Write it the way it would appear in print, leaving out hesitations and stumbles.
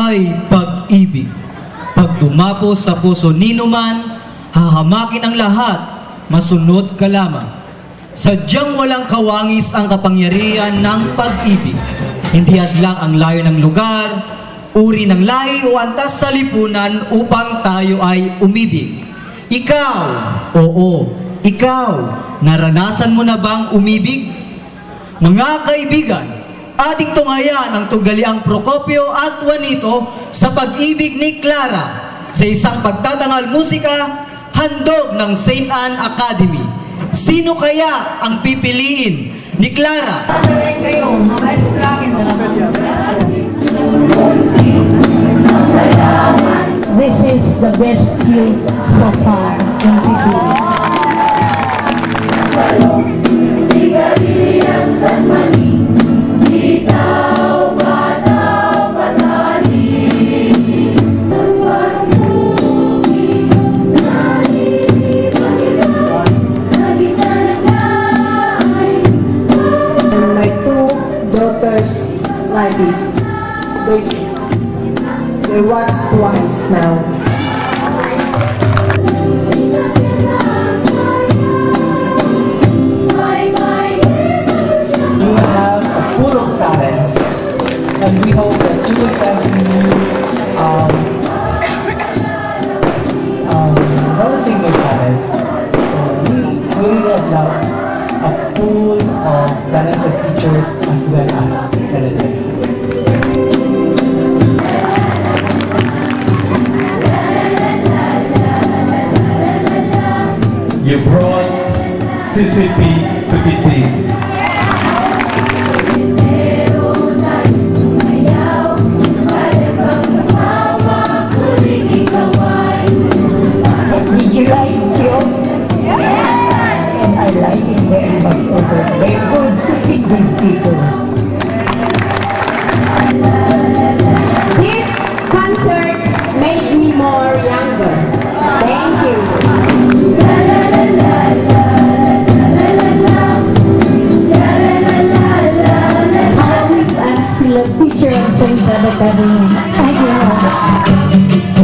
ay pag-ibig. Pag dumapo sa puso nino man, hahamakin ang lahat, masunod ka lamang. Sadyang walang kawangis ang kapangyarihan ng pag-ibig. Hindi hadlang ang layo ng lugar, uri ng lahi o antas sa lipunan upang tayo ay umibig. Ikaw, oo, ikaw, naranasan mo na bang umibig? Mga kaibigan, ating tunghayan ang tugaliang Procopio at Juanito sa pag-ibig ni Clara sa isang pagtatanghal musika handog ng St. Anne Academy. Sino kaya ang pipiliin ni Clara? Kayo, maestra in the This is the best tune so far in PBIG. My two daughters like it. They watch twice now. You have a pool of talents, and we hope that you will continue noticing your talents. We really love a pool of talented teachers as well as talented students. You brought CCP to PBIG. Did you like it? Yes! And I like it very much also. Very good PBIG people. This concert made me more younger. Thank you. As always, I'm still a teacher of St. Anne Academy. Thank you.